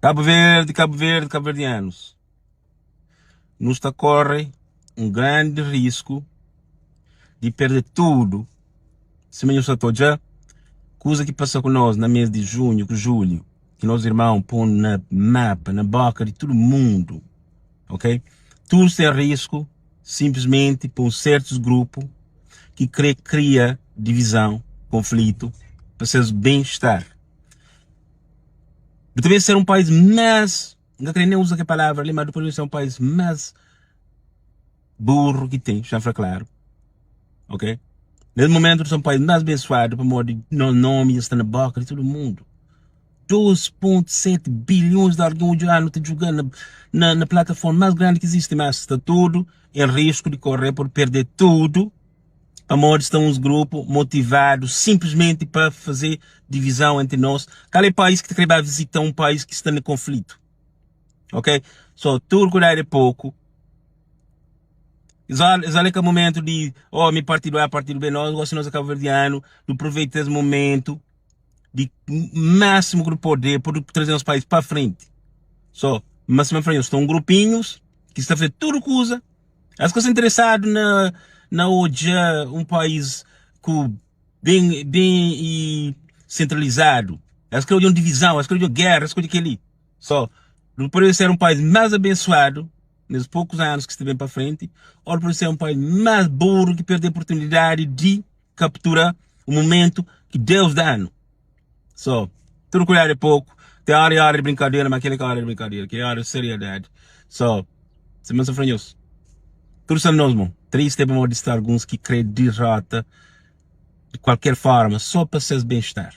Cabo Verde, Cabo Verde, Cabo-verdianos. Nu sta corre um grande risco di perde tudo. Sima nhu sta ta odja, kuza ki pasa ku nos na mês di junho ku julho, ki nos irmão pô na mapa, na boka di tudo mundo, ok? Tudo sta em risco simplesmente pa um certos grupo ki kre kria divisão, conflito pa ses bem-estar. Nu ta ben ser um país más, N ka kre nem uza kel palavra li, mas nu pode ser um país más burro ki tem, xa fla klaru, ok? Nes momentu nu sta um país más bensuadu pamodi nos nomi dja sta na boka di tudu mundu. 2.7 bilhons di algen odja-nu ta djuga na, na, na plataforma más grandi ki izisti, mas sta tudu en risku di korre por perde tudu pamodi sta uns grupu motivadu sinplismenti pa faze divizon entri nos. Kal é país ki ta kre ba vizita un país ki sta na konflitu? Ok? So, tudu kudadu é poku. Es é ka momentu di, oh, mi partidu A, partidu B, nós gosi nos é kabuverdianu, nu proveita es momentu di máximo ki nu pode pa nu traze nos país pa frenti. So, mas sima fla nhos, sta un grupinhus ki sta faze tudu kuza, es ka sta interesadu na na odja un país ku ben ben i sentralizadu, es kre odja un divizon, es kre odja un géra, es kre odja kel-li. So, nu pode ser un país más abensuadu nes poucos anos ki sta ben pa frenti, ou pode ser un país más burro ki perde oportunidadi di captura o momento ki Deus danu. So, tudo cuidado é pouco. Tem hora e hora de brincadeira, mas aquele é hora de brincadeira, aquele é hora de seriedade. So, se me franhos. Tudo está nos mão. Triste é para mostrar alguns que crê derrota de qualquer forma, só para seus bem-estar.